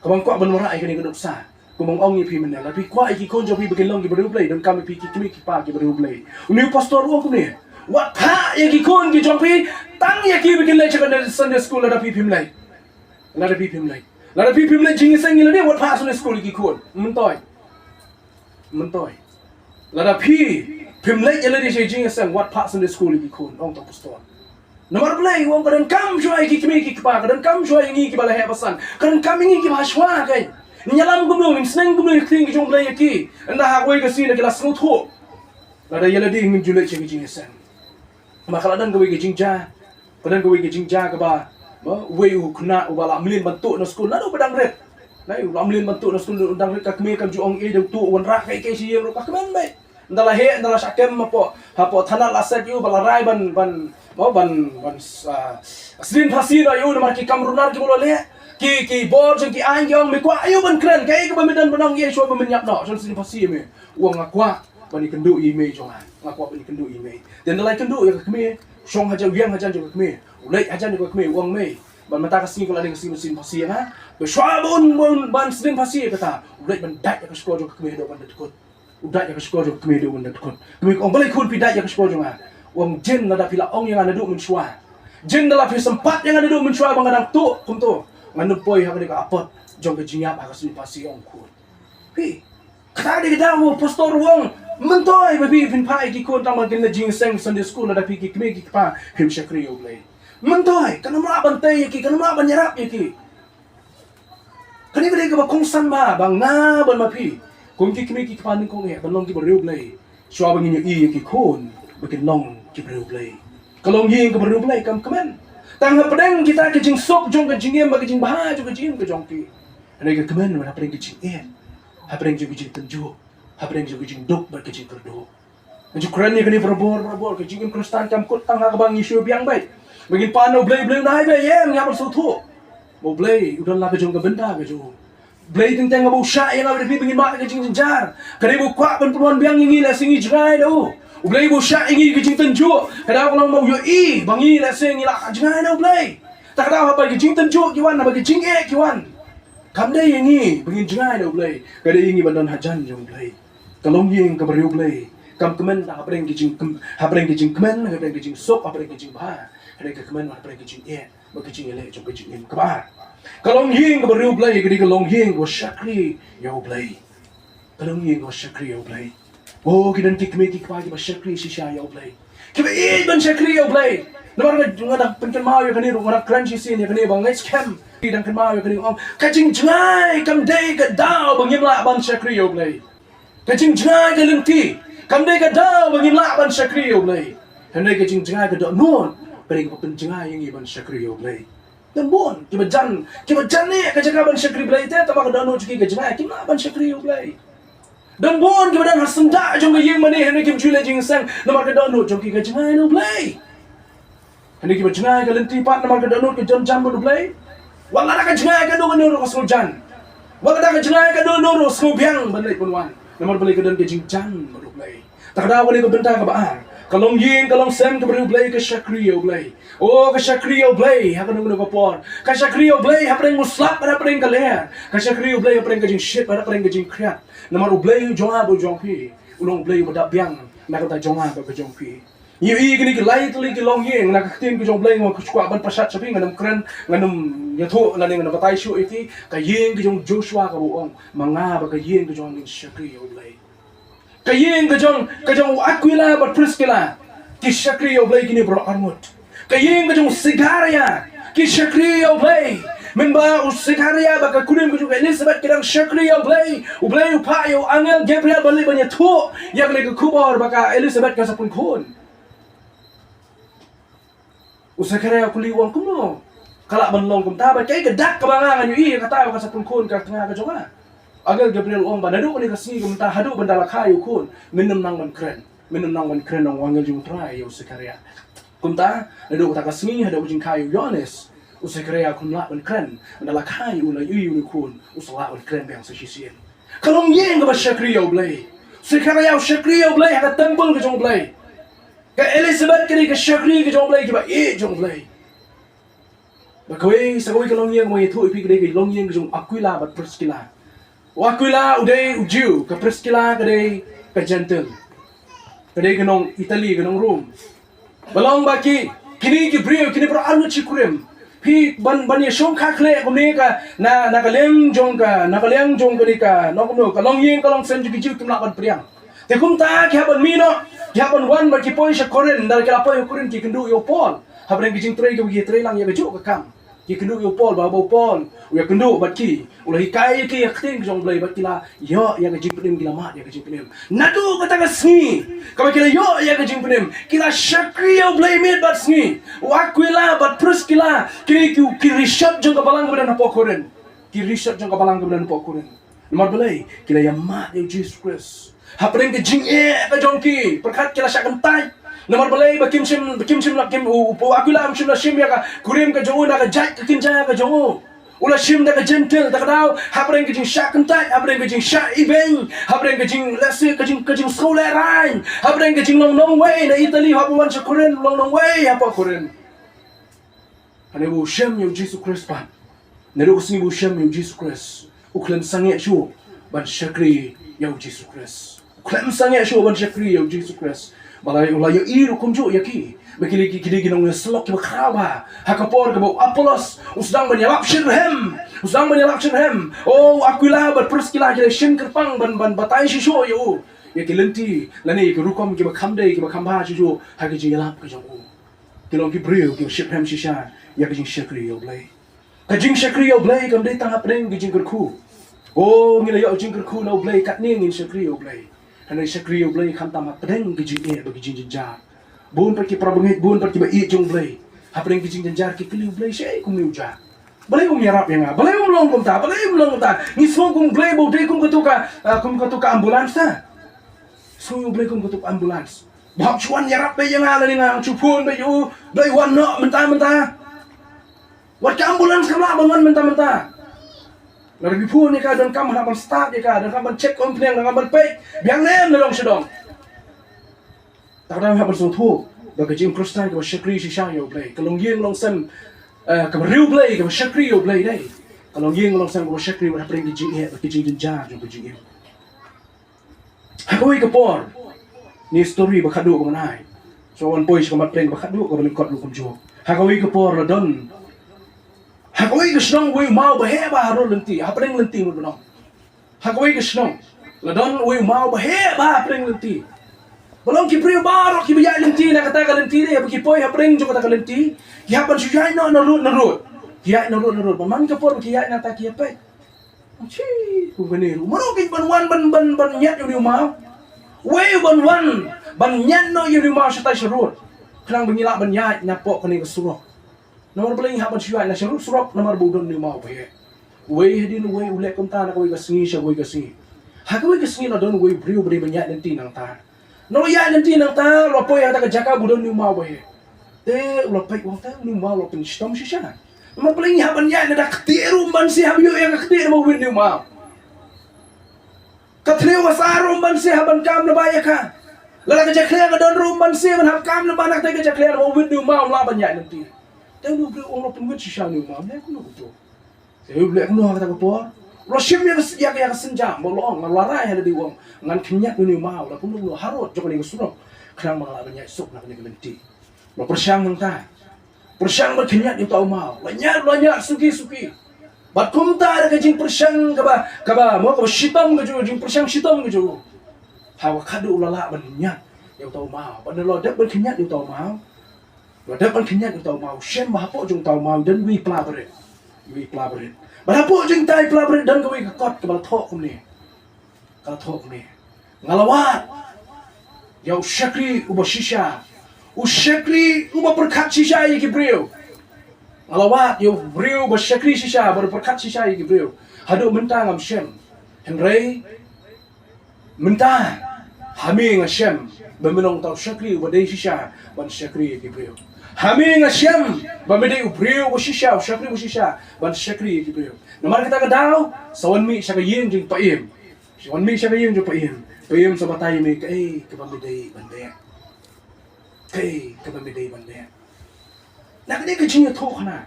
Kaba nga kwah ban wanrah ïa kane ka nuksa, kumba nga ong ïa phi mynne, lada phi kwah ïa ki khun jong phi ba kin long kiba riewblei, donkam ïa phi ki kmie ki kpa kiba riewblei. Une u pastor u ong kumne: "Wat phah ïa ki khun ki jong phi tang ïa ki ba kin leit sha ka Sunday school, lada phi phim leit." Lada phi phim leit, lada phi phim leit jingïaseng ïa lade, wat phah Sunday school ïa ki khun. Myntoi. Myntoi. Lada phi phim leit ïa lade sha jingïaseng, wat phah Sunday school ïa ki khun, ong uta u pastor. Namar balei? U ong ka donkam shuwa ïa ki kmie ki kpa, ka donkam shuwa ïa ngi kiba la heh basan, ka donkam ïa ngi kiba hashwa kein. Ngin ïalam kumno, ngin sneng kumno ïa ka ktien ka jong U Blei ïa ki, ynda ha kawei ka sngi lada ki la sngewthuh, lada ïa lade ngim ju leit sha ka jingïaseng. Namar ka la don kawei ka jingjia, ka don kawei ka jingjia kaba, ba, uwei u khynnah uba la mlien ban tuh na skul naduh ba dang rit. Nai, u la mlien ban tuh na skul naduh ba dang rit, ka kmie kam ju ong ei, da u tuh u wanrah kaei kaei sha ïing ruh ka kmen beit. Ynda la heh, ynda la shah kem hapoh, hapoh thanat la set ïa u ba la rai ban, ban, ba, ban, ban, ah, sdien phasi noh ïa u namar ki kam runar kiba u la leh. Ki, ki bor jong ki aiñ ki ong me kwah ïa u ban kren, kaei kaba me don ban ong ïa shuwa ba men ïap noh, shuwa sdien phasi ïa me. U ong nga kwah ban ïakynduh ïa i mei jong nga. Nga kwah ban ïakynduh ïa i mei. Te ynda la ïakynduh ïa ka kmie, u shong hajan, u ïeng hajan jong ka kmie, u leit hajan jong ka kmie, u ong mei, ban mynta ka sngi ka la dei ka sngi ban sdien phasi ïa nga. Ba shuwa ba un, ba un, ban sdien phasi ïa kata, u leit ban dait ïa ka shkor jong ka kmie haduh ban da dkut. U dait ïa ka shkor jong ka kmie haduh ban da dkut. Kmie ka ong balei khun phi dait ïa ka shkor jong nga? U ong jin lada phi la ong ïa nga naduh mynshuwa, jin lada phi sympat ïa nga naduh mynshuwa ba nga dang tuh kumto, ngan ym poi ha kane ka apot jong ka jingïap ha ka sdien phasi, ong khun. Phi, kata ka dei ka daw ba u pastor u ong, myntoi ba phi phin phah ïa ki khun tang ban kin leit jingïaseng Sunday school, lada phi ki kmie ki kpa phim shakri ïa U Blei. Myntoi, kan ym lah ban tei ïa ki, kan ym lah ban ïarap ïa ki. Kane ka dei kaba kongsan bha ba nga bad ma phi kum ki kmie ki kpa nyngkong eh ban long kiba riewblei. Shuwa ba ngin ïohi ïa ki khun ba kin long kiba riewblei. Ka longïing kaba riewblei kam kmen tang hapdeng kita ki jingsuk jong ka jingim bad ka jingbha jong ka jingim ka jong ki. Hynrei ka kmen ruh hapdeng ka jingeh, hapdeng jong ka jingtynjuh, hapdeng jong ka jingduk bad ka jingkyrduh. Nga ju kren ïa kane barabor, barabor, ka jingim Khristan kam kut tang ha kaba ngi shu biang beit ba ngin pan na U Blei, U Blei u nai beit, ïeng, ngi hap ban sngewthuh ba U Blei u don la ka jong ka bynta ka jong u. U Blei teng teng haba u shah ïa nga bad phi ba ngin mad ka jingjynjar, ka dei ba u kwah ban pynwan biang ïa ngi lehse ngi jngai da u. U Blei ba u shah ïa ngi ka jingtynjuh, ka daw ka long ba u ïohi ba ngi lehse ngi la jngai da U Blei. Ta ka daw haba ka jingtynjuh ki wan, haba ka jingeh ki wan, kam dei ïa ngi ba ngin jngai da U Blei, ka dei ïa ngi ban don hajan jong U Blei. Ka longïing kaba riewblei kam kmen tang hapdeng ka jing, hapdeng ka jingkmen, hapdeng ka jingsuk, hapdeng ka jingbha. Hynrei ka kmen hapdeng ka jingeh bad ka jingïaleh jong ka jingim. Kaba ar, ka longïing kaba riewblei ka dei ka longïing kaba shakri ïa U Blei. Ka longïing kaba shakri ïa U Blei. Oh, ki don ki kmie ki kpa kiba shakri shisha ïa U Blei, kiba ïeit ban shakri ïa U Blei. Namar nga, nga dang pynkynmaw ïa kane ruh, nga dang kren shisien ïa kane ba nga ngeit skhem ki dang kynmaw ïa kane, ong ka jingjngai kam dei ka daw ba ngim lah ban shakri ïa U Blei. Ka jingjngai ka lynti kam dei ka daw ba ngim lah ban shakri ïa U Blei. Hynrei ka jingjngai ka dohnud ka dei kaba pynjngai ïa ngi ban shakri ïa U Blei. Don bun kiba jan, kiba jan ïa ka jaka ban shakri Blei te, tangba ka dohnud jong ki ka jngai, kim lah ban shakri ïa U Blei. Don bun kiba don ha syndah jong ka ïing mane hynrei kim ju leh jingïaseng namar ka dohnud jong ki ka jngai na U Blei. Hynrei kiba jngai ka lynti pat namar ka dohnud ka jan jan bad U Blei. Wat la da ka jngai kano kano ruh ka sngewjan. Wat la da ka jngai kano kano ruh sngewbiang ban leit ban wan. Namar balei? Ka don ka jingjan bad U Blei. Ta ka daw kane ka bynta kaba ar, ka longïing ka longsem kaba riewblei ka shakri ïa U Blei. Oh, ka shakri ïa U Blei ha kano kano ka por. Ka shakri ïa U Blei hapdeng u slap bad hapdeng ka lyer. Ka shakri ïa U Blei hapdeng ka jingshit bad hapdeng ka jingkhriat. Namar U Blei jong nga bad jong phi u long U Blei uba dap biang na ka bynta jong nga bad ka jong phi. Ngi ïohi kine ki lai tylli ki longïing na ka ktien ka jong U Blei, nga kwah ban pynshai sha phi, ngan ym kren, ngan ym ïathuh lane ngan ym batai shuh ïa ki. Ka ïing ka jong Joshua kaba u ong, ma nga bad ka ïing ka jong nga ngin shakri ïa U Blei. Ka ïing ka jong, ka jong u Aquila bad Priskila ki shakri ïa U Blei, kine baroh arngut. Ka ïing ka jong u Sekharia ki shakri ïa U Blei. Mynba u Sekharia bad ka kurim ka jong ka Elisabet ki dang shakri ïa U Blei, U Blei u phah ïa u angel Gabriel ban leit ban ïathuh ïa kane ka khubor ba ka Elisabet ka sa pun khun. U Sekharia u kylli u ong, kumno ka lah ban long kumta, bad kaei ka dak kaba nga ngan ïohi ïa kata ba ka sa pun khun ka tnga ka jong nga? Angel Gabriel u ong ba naduh kane ka sngi kumta haduh ban da la kha ïa u khun, men ym nang ban kren. Men ym nang ban kren, ong u angel jong U Trai ïa u Sekharia. Kumta naduh kata ka sngi haduh ka jingkha ïa u Ïoannis, u Sekharia um lah ban kren. Ban da la kha ïa u, la ïohi ïa une u khun, u sa lah ban kren biang sa shisien. Ka longïing kaba shakri ïa U Blei. U Sekharia u shakri ïa U Blei ha ka templ ka jong U Blei. Ka Elisabet ka dei ka shakri ka jong U Blei, kiba ïeit jong U Blei. Bad kawei sa kawei ka longïing ba nga ïathuh ïa phi ka dei ka longïing ka jong u Aquila bad Priskila. U Aquila u dei u Jiw, ka Priskila ka dei ka Jentil, ka dei ka nong Itali, ka nong Rom. Ba long ba ki, kine ki briew, kine baroh arngut shi kurim. Phi ban, ban ïashong kha khleh kumne ka na, na ka liang jong ka, na ka liang jong kane ka, nong kumno, ka longïing ka longsem jong ki Jiw kim lah ban pdiang. Te kumta ki hap ban mih noh, ki hap ban wan bad ki poi sha Korinth, ynda ki la poi ha Korinth ki kynduh ïa u Paul hapdeng ki jingtrei kiba ki trei lang ïa kajuh ka kam. Ki kynduh ïa u Paul, ba, ba u Paul u ïakynduh bad ki, u la hikai ïa ki ïa ka ktien ka jong U Blei, bad ki la ïoh ïa ka jingpynim, ki la mad ïa ka jingpynim. Naduh kata ka sngi kaba ki la ïoh ïa ka jingpynim, ki la shakri ïa U Blei miet bad sngi. U Aquila bad Priskila, kine ki, ki rishot jong ka balang kaba don hapoh Korinth. Ki rishot jong ka balang kaba don hapoh Korinth. Namar balei? Ki la ïamad ïa u Jisu Khrist. Hapdeng ka jingeh ka jong ki, pyrkhat ki la shah kyntait. Namar balei? Ba kim shym, ba kim shym la, kim, u, u, u Aquila um shym la shim ïa ka kurim ka jong u na ka jait ka kynja ka jong u. U la shim da ka Jentil, da ka daw, hapdeng ka jingshah kyntait, hapdeng ka jingshah ibeiñ, hapdeng ka jing, lehse ka jing, ka jingsngewlehraiñ, hapdeng ka jinglong nongwei na Italy, haba wan sha Korinth, long nongwei hapoh Korinth. Hynrei ba u shem ïa u Jisu Khrist pat. Naduh ka sngi ba u shem ïa u Jisu Khrist, u khlem sangeh shuh ban shakri ïa u Jisu Khrist. U khlem sangeh shuh ban shakri ïa u Jisu Khrist. Ba la, u la ïohi ruh kumjuh ïa ki. Ba ki dei ki, ki dei ki nongïasyllok kiba khraw bha. Ha ka por kaba u Apollos u sdang ban ïalap shitrhem. U sdang ban ïalap shitrhem. Oh, u Aquila bad Priskila ki la shim kyrpang ban, ban batai shisha ïa u. Ïa ki lynti, lane ïa ki rukom kiba kham dei, kiba kham bha shisha ha ka jingïalap ka jong u. Ki long ki briew kiba shitrhem shisha ïa ka jingshakri ïa U Blei. Ka jingshakri ïa U Blei kam dei tang hapdeng ka jingkyrkhu. Oh, ngi la ïoh jingkyrkhu na U Blei, katne ngin shakri ïa U Blei. Hynrei shakri ïa U Blei khamtam hapdeng ka jingeh bad ka jingjynjar. Bun pat ki parabangeit, bun pat kiba ïeit jong U Blei, hapdeng ka jingjynjar ki kylli U Blei, shaei kumne u jah? Balei um ïarap ïa nga? Balei um long kumta? Balei um long kumta? Ngi sngew kum U Blei ba u dei kum katu ka, ah, kum katu ka ambulance ta. Sngew ïa U Blei kum katu ka ambulance. Ba hap shu wan ïarap beit ïa nga, lane nga shu phone beit ïa u, Blei, wan noh mynta mynta. Wat ka ambulance kam lah ban wan mynta mynta. Lada phi phone ïa ka, donkam hap ban start ïa ka, donkam ban check kompneng, donkam ban peit biang ne em ne long sha dong. Te kata hap ban sngewthuh ba ka jingim Khristan kaba shakri shisha ïa U Blei, ka longïing longsem, eh, kaba riewblei, kaba shakri ïa U Blei dei ka longïing longsem kaba shakri bad hapdeng ka jingeh bad ka jingjynjar jong ka jingim. Ha kawei ka por, ne story ba khadduh ba ngan ai. Shu wan poi sha ka mat pdeng ba khadduh kaba lyngkot ruh kumjuh. Ha kawei ka por la don, ha kawei ka shnong, uwei u maw ba heh bha harud lynti, hapdeng lynti mut ba nong. Ha kawei ka shnong la don uwei u maw ba heh bha hapdeng lynti. Ba long ki briew baroh kiba ïaid lynti na kata ka lynti, dei haba ki poi hapdeng jong kata ka lynti, ki hap ban shu ïaid noh narud narud. Ki ïaid narud narud. Ba man ka por ba ki ïaid nangta ki ïa peit, chi, kum kane ruh, mano kein ban wan ban, ban, ban ñiad ïa une u maw? Uwei u ban wan ban ñiad noh ïa une u maw shatai sharud, khnang ba ngi lah ban ïaid napoh kane ka surok. Namar balei ngi hap ban shu ïaid na sharud surok? Namar ba u don une u maw ba heh. Uwei hadien uwei u leh kumta na kawei ka sngi sha kawei ka sngi. Ha kawei ka sngi la don uwei u briew ba dei ban ïaid lynti nangta. Naba ïaid lynti nangta, la poi ha kata ka jaka ba u don une u maw ba heh. Te u la peit, u ong, te une u maw la pynshitom shisha. Namar balei ngi hap ban ïaid, lada ktieh ruh ym banse hap ïoh ïa ka ktieh namar u wit une u maw. Ka thliew ka sah ruh ym banse hap ban kam na bai ïa ka. Lada ka jakhlia ka don ruh ym banse ban hap kam na bai na kata ka jakhlia namar u wit une u maw, ym lah ban ïaid lynti. Te une u briew u ong, la pynwit shisha une u maw, ne kumno kumto. Te u leh kumno ha kata ka por? U la shim ïa ka, ïa ka, ïa ka sienjam, ba u la ong, nga la rai ha lade, u ong, ngan khynñiat ïa une u maw la kumno kumno harud jong kane ka surok, khnang ba nga lah ban ïaid suk na kane ka lynti. U la pyrshang hangta. Pyrshang ban khynñiat ïa uta u maw. La ñiad, la ñiad suki suki. Bad kumta da ka jingpyrshang kaba, kaba, mo, kaba shitom ka jong u, jingpyrshang shitom ka jong u, ha kaba khadduh u la lah ban ñiad ïa uta u maw. Bad ynda u la dep ban khynñiat ïa uta u maw, u la dep ban khynñiat ïa uta u maw, u shem ba hapoh jong uta u maw don uwei u pla brit. Uwei u pla brit. Bad hapoh jong utai u pla brit don kawei ka kot kaba la thoh kumne. Ka la thoh kumne: Nga la wad ïa u shakri uba shisha, u shakri uba pyrkhat shisha ïa ki briew. Nga la wad ïa u briew uba shakri shisha, uba pyrkhat shisha ïa ki briew. Haduh mynta ngam shem. Hynrei mynta, ha me nga shem ba me long uta u shakri uba dei shisha ban shakri ïa ki briew. Ha me nga shem ba me dei u briew uba shisha, u shakri uba shisha ban shakri ïa ki briew. Namar kata ka daw, sa wan mih sha ka ïing jong u paiem. Sa wan mih sha ka ïing jong u paiem. Paiem sa batai ïa me kaei kaba me dei ban leh. Kaei kaba me dei ban leh. Na kane ka jingïathuhkhana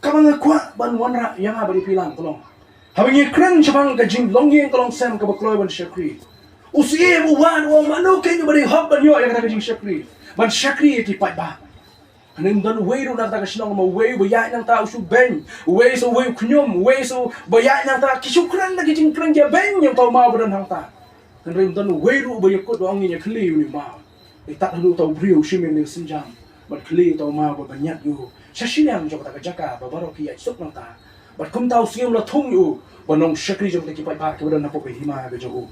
kaba nga kwah ban wanrah ïa nga bad ïa phi lang ka long, haba ngi kren shaphang ka jinglong ïing ka long sem kaba kloi ban shakri, u syiem u wad u ong, mano kein uba dei hok ban ïoh ïa kata ka jingshakri, ban shakri ïa ki paidbah. Hynrei ym don uwei ruh na kata ka shnong, ma uwei uba ïaid nangta u shu beiñ, uwei sa uwei u khñium, uwei sa uba ïaid nangta, ki shu kren da ki jingkren ki ïa beiñ ïa uta u maw ba don hangta. Hynrei ym don uwei ruh uba ïakut ba ong, ngin ïa khyllie ïa une u maw. Ïa tad haduh uta u briew u shim ïa une u sienjam. Bad khlieh uta u maw bad ban ñiad ïa u sha shiliang jong kata ka jaka ba baroh ki ïaid suk nangta. Bad kumta u sngi u la thung ïa u ba u nongshakri jong kita ki paidbah kiba don hapoh ka hima ka jong u.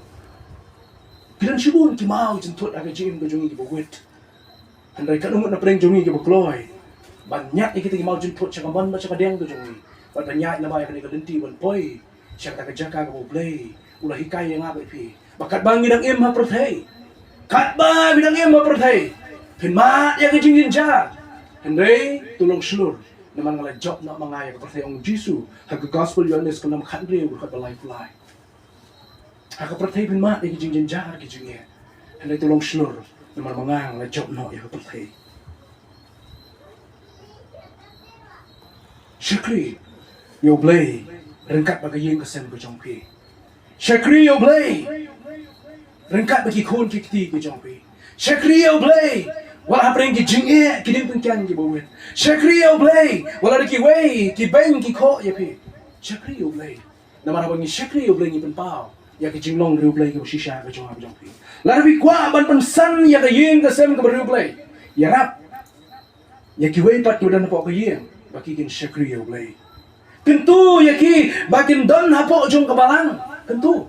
Ki don shibun ki maw jynthut ha ka jingim ka jong ngi kiba wit. Hynrei katno ngut na pdeng jong ngi kiba kloi ban ñiad ïa kita ki maw jynthut sha ka mon bad sha ka diang ka jong ngi, bad ban ñiad namar ïa kane ka lynti ban poi sha kata ka jaka kaba U Blei u la hikai ïa nga bad phi. Ba katba ngi dang im ha pyrthei, katba ngi dang im ha pyrthei, phin mad ïa ka jingjynjar. Hynrei to long shlur, namar nga la jop noh ma nga ïa ka pyrthei, ong U Jisu ha ka Gospel Ïoannis ka lynnong khathynriew ka dkhot ba laiphew lai. Ha ka pyrthei phin mad ïa ki jingjynjar ki jingeh, hynrei to long shlur, namar ma nga nga la jop noh ïa ka pyrthei. Shakri ïa U Blei ryngkat bad ka ïing ka sem ka jong phi. Shakri ïa U Blei ryngkat bad ki khun ki kti ki jong phi. Shakri ïa U Blei wat la hapdeng ki jingeh ki diengpyngkang kiba wit. Shakri ïa U Blei wat la da kiwei ki beiñ ki khoh ïa phi. Shakri ïa U Blei. Namar haba ngi shakri ïa U Blei ngi pynpaw ïa ka jinglong riewblei kaba shisha ka jong nga ka jong phi. Lada phi kwah ban pynsan ïa ka ïing ka sem kaba riewblei, ïarap ïa kiwei pat kiba don hapoh ka ïing ba ki kin shakri ïa U Blei. Kyntu ïa ki ba kin don hapoh jong ka balang. Kyntu.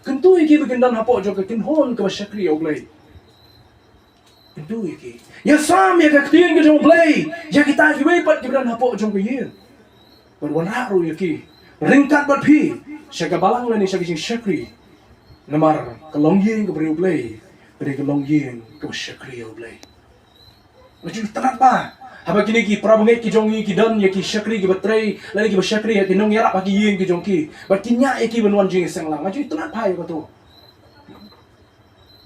Kyntu ïa ki ba kin don hapoh jong ka kynhun kaba shakri ïa U Blei. Kyntu ïa ki. Ïasam ïa ka ktien ka jong U Blei ïa kita kiwei pat kiba don hapoh jong ka ïing. Bad wanrah ruh ïa ki ryngkat bad phi sha ka balang lane sha ka jingshakri. Namar ka longïing kaba riewblei ka dei ka longïing kaba shakri ïa U Blei. Nga ju tynat ba haba kine ki para bangeit ki jong ngi ki don ïa ki shakri kiba trei lane kiba shakri ïa ki nongïarap ha ki ïing ki jong ki, bad ki ñiah ïa ki ban wan jingïaseng lang. Nga ju tynat ba ïa kato.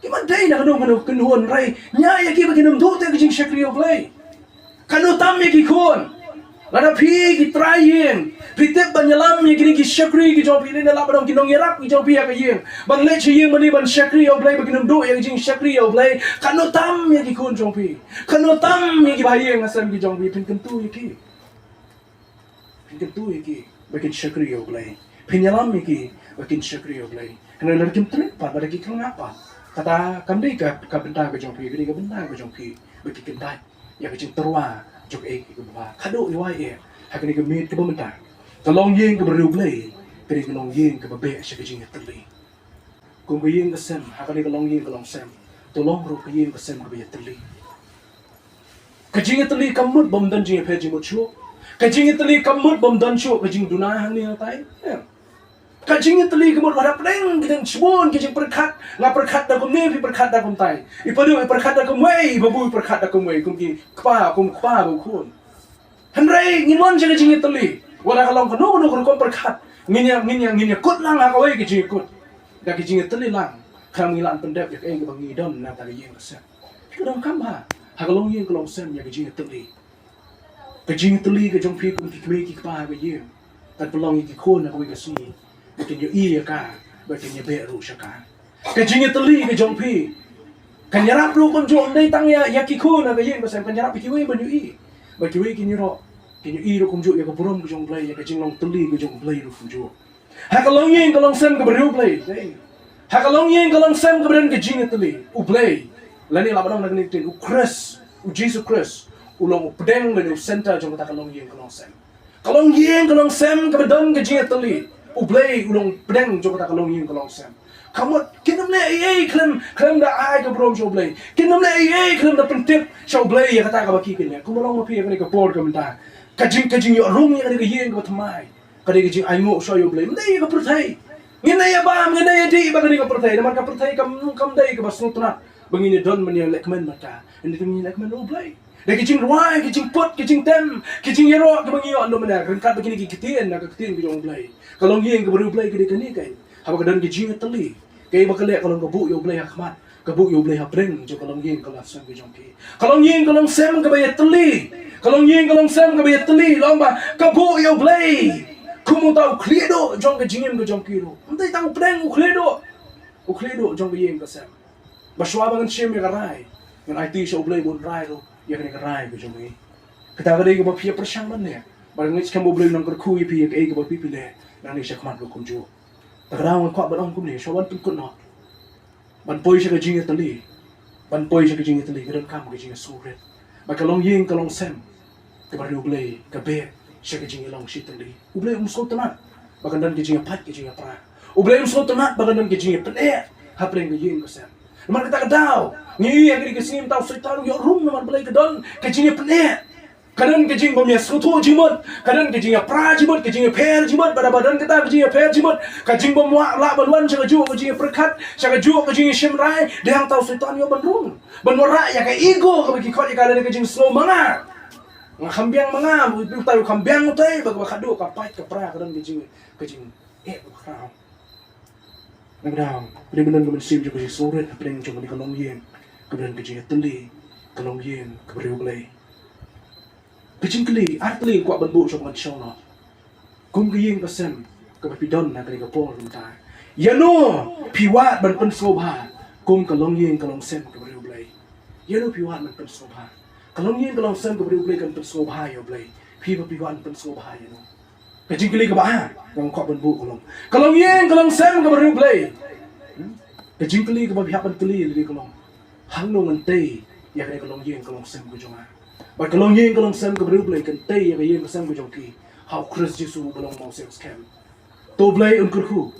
Ki ym dei na kano kano ka kynhun, hynrei ñiah ïa ki ba kin ym duh te ka jingshakri ïa U Blei. Katno tam ïa ki khun. Lada phi ki trai ïing, phi tip ban ïalam ïa kine ki shakri ki jong phi, lane lah ban ong ki nongïarap ki jong phi ha ka ïing, ban leit sha ïing mane ban shakri ïa U Blei ba kin ym duh ïa ka jingshakri ïa U Blei. Katno tam ïa ki khun jong phi. Katno tam ïa ki bahaïing hasem ki jong phi, phin kyntu ïa ki. Phin kyntu ïa ki ba kin shakri ïa U Blei. Phin ïalam ïa ki ba kin shakri ïa U Blei. Hynrei lada kim treh pat, lada ki khynnah pat, kata kam dei ka, ka bynta ka jong phi, ka dei ka bynta ka jong phi ba ki kyntait ïa ka jingtyrwa jong kaei kaei kaba bha. Haduh ïa wai eh ha kane ka miet kaba mynta, ka longïing kaba riewblei ka dei ka longïing kaba beh sha ka jingïatylli. Kum ka ïing ka sem, ha kane ka longïing ka longsem, to long ruh ka ïing ka sem kaba ïatylli. Ka jingïatylli kam mut bym don jingïapher jingmut shuh. Ka jingïatylli kam mut bym don shuh ka jingduna hangne hangtai. Em. Ka jingïatylli ka mut wat hapdeng ki dang shibun ki jingpyrkhat, nga pyrkhat da kumne, phi pyrkhat da kumtai. I Padu i pyrkhat da kumwei, i Babu i pyrkhat da kumwei, kum ki kpa, kum kpa bad u khun. Hynrei ngin wan sha ka jingïatylli, wat la ka long kano kano ka rukom pyrkhat, ngin ïa, ngin ïa, ngin ïakut lang ha kawei ka jingïakut. Da ka jingïatylli lang, khnang ngi lah pyndep ïa kaei kaba ngi don na kata ka ïing ka sem. Phi ka donkam ha, ha ka longïing ka longsem ïa ka jingïatylli. Ka jingïatylli ka jong phi kum ki kmie ki kpa ha ka ïing. Kan pynlong ïa ki khun ha kawei ka sngi ba kin ïohi ïa ka, ba kin ïabeh ruh sha ka. Ka jingïatylli ka jong phi kan ïarap ruh kumjuh, ym dei tang ïa, ïa ki khun ha ka ïing ka sem, kan ïarap ïa kiwei ban ïohi. Ba kiwei kin ïohi ruh, kin ïohi ruh kumjuh ïa ka burom ka jong U Blei, ïa ka jinglong tylli ka jong U Blei ruh kumjuh. Ha ka longïing ka longsem kaba riewblei. Ha ka longïing ka longsem kaba don ka jingïatylli, U Blei, lane lah ban ong na kane ka ktien, U Khrist, U Jisu Khrist u long u pdeng lane u center jong kata ka longïing ka longsem. Ka longïing ka longsem kaba don ka jingïatylli, U Blei u long u pdeng jong kata ka longïing ka longsem. Ka mut kin ym leh ei ei khlem, khlem da ai ka burom sha U Blei. Kin ym leh ei ei khlem da pyntip sha U Blei ïa kata kaba ki kin leh. Kumba long ma phi ha kane ka por ka mynta, ka jing, ka jingïoh rung ïa kane ka ïing kaba thymmai ka dei ka jingainguh shuwa ïa U Blei, ym dei ïa ka pyrthei. Ngin ïa bam, ngin ïa dih bad kane ka pyrthei, namar ka pyrthei kam, kam dei kaba sngewtynnat ba ngin ïa don ban ïa lehkmen bad ka. Hynrei ngin ïa lehkmen bad U Blei da ka jingrwai, ka jingput, ka jingtem, ka jingïaroh kaba ngi ïoh na mynta ryngkat bad kine ki ktien na ka ktien ka jong U Blei. Ka longïing kaba riewblei ka dei kane kei. Haba ka don ka jingïatylli, kaei ba ka leh, ka long ka buh ïa U Blei ha khmat. Ka buh ïa U Blei hapdeng jong ka longïing ka longsem ka jong ki. Ka longïing ka longsem kaba ïatylli, ka longïing ka longsem kaba ïatylli, long ba ka buh ïa U Blei kum uta u khlieh duh jong ka jingim ka jong ki ruh. Ym dei tang u pdeng, u khlieh duh, u khlieh duh jong ka ïing ka sem. Ba shuwa ba ngan shim ïa ka rai, ngan aiti sha U Blei ba un rai ruh ïa kane ka rai ka jong ngi. Kata ka dei kaba phi ïa pyrshang nangne. Bad nga ngeit skhem ba U Blei un nang kyrkhu ïa phi ïa kaei kaba phi phi leh nangne shakhmat ruh kumjuh. Te ka daw nga kwah ban ong kumne, shuwa ban pynkut noh, ban poi sha ka jingïatylli, ban poi sha ka jingïatylli, ka donkam ka jingïasngewrit. Ba ka longïing ka longsem kaba riewblei ka beh sha ka jingïalong shitylli. U Blei um sngewtynnat ba kan don ka jingïapait ka jingïapra. U Blei um sngewtynnat ba kan don ka jingïapyneh hapdeng ka ïing ka sem. Namar kata ka daw ngi ïohi ha kane ka sngi mynta u Soitan u ïoh rum namar balei ka don ka jingïapyneh. Ka don ka jingbym ïasngewthuh jingmut, ka don ka jingïapra jingmut, ka jingïapher jingmut, bad haba don kata ka jingïapher jingmut, ka jingbym wah lah ban wan sha kajuh ka jingïapyrkhat, sha kajuh ka jingïashim rai, dei hangta u Soitan u ïoh ban rung. Ban wanrah ïa ka ego kaba ki khot ïa ka lane ka jingsngew ma nga. Nga kham biang ma nga, utai u kham biang utai, ba kaba khadduh ka pait ka pra ka don ka jing, ka jing, eh, ka khraw. Nang daw, pynban don ka mynsiem jong ka jingsngewrit hapdeng jong kane ka longïing kaba don ka jingïatylli, ka longïing kaba riewblei. Ka jingkylli, ar tylli kwah ban buh sha pynshong noh. Kum ka ïing ka sem kaba phi don ha kane ka por mynta, ïano phi wad ban pynsngewbha kum ka longïing ka longsem kaba riewblei? Ïano phi wad ban pynsngewbha? Ka longïing ka longsem kaba riewblei kan pynsngewbha ïa U Blei. Phi ba phi wad ban pynsngewbha ïano? Ka jingkylli kaba ar, nga kwah ban buh ka long, ka longïing ka longsem kaba riewblei. Hmm? Ka jingkylli kaba phi hap ban kylli lei ka long, hangno ngan tei ïa kane ka longïing ka longsem ka jong nga? Bad ka longïing ka longsem kaba riewblei kan tei ïa ka ïing ka sem ka jong ki ha U Khrist Jisu uba long Mawsiang skhem. To Blei un kyrkhu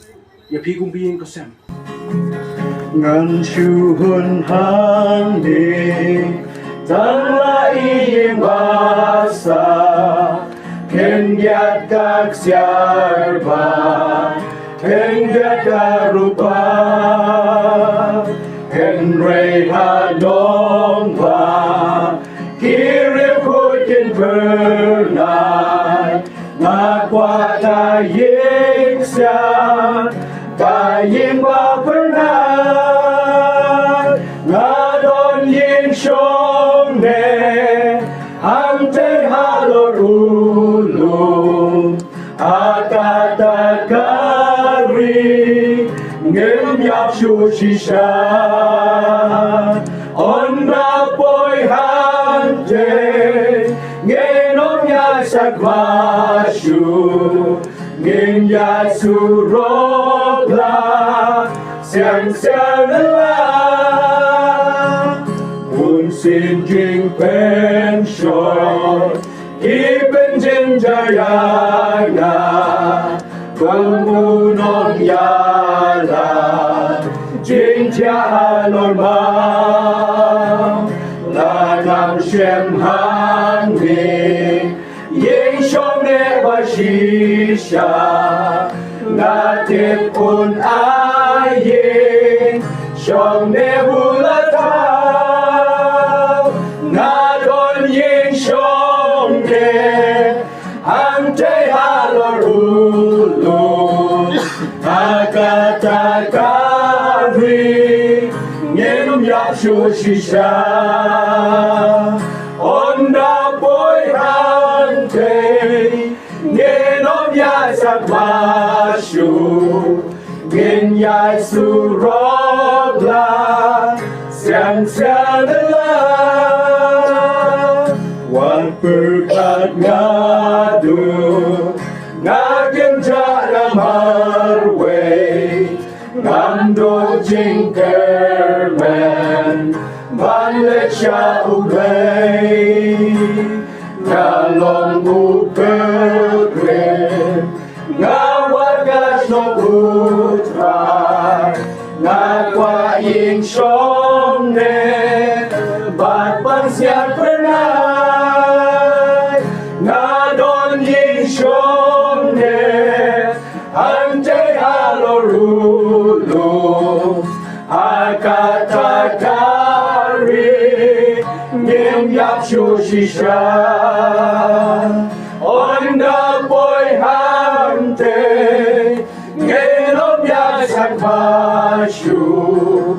ïa phi kum ka ïing ka sem. Ngan shu hun hangne tang la ïing ba sah, khyndiat ka ksiar bad khyndiat ka rupa, hynrei ha nong ba ki riewkhuid kin phyrnai, nga kwah ka ïing ksiar, ka ïing ba phyrnai. Nga don ïing shong ne hangtei halor u lum, ha kata ka ri ngim ïap shuh shisha. Ynda poi hangtei ngin ym ïaid sakma shuh, ngin ïaid surok la siang siang la. Bun sien jingpynshoi ki pynjynjar ïa nga kum u nongïalam jingthiah halor ma. Nga dang shem hangne ïing shong ne ba shisha, nga tip un ai ïing shong ne u la thaw. Nga don ïing shong ne hangtei halor u lum, ha kata ka ri ngin ym ïap shuh shisha. Ynda poi hangtei ngin ym ïaid sakma shuh, ngin ïaid surok la siang siang la. Wat pyrkhat nga duh nga kynjah na marwei, ngam duh jingkyrmen ban leit sha U Blei. Nga long u pilgrim, nga wad ka shnong U Trai, nga kwah ïing shong ne bad ban siat phyrnai. Nga don ïing shong ne hangtei halor u lum, ha kata ka ri ngim ïap shuh shisha. Ynda poi hangtei ngin ym ïaid sakma shuh,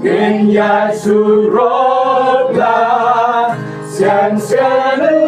ngin ïaid surok la siang siang la.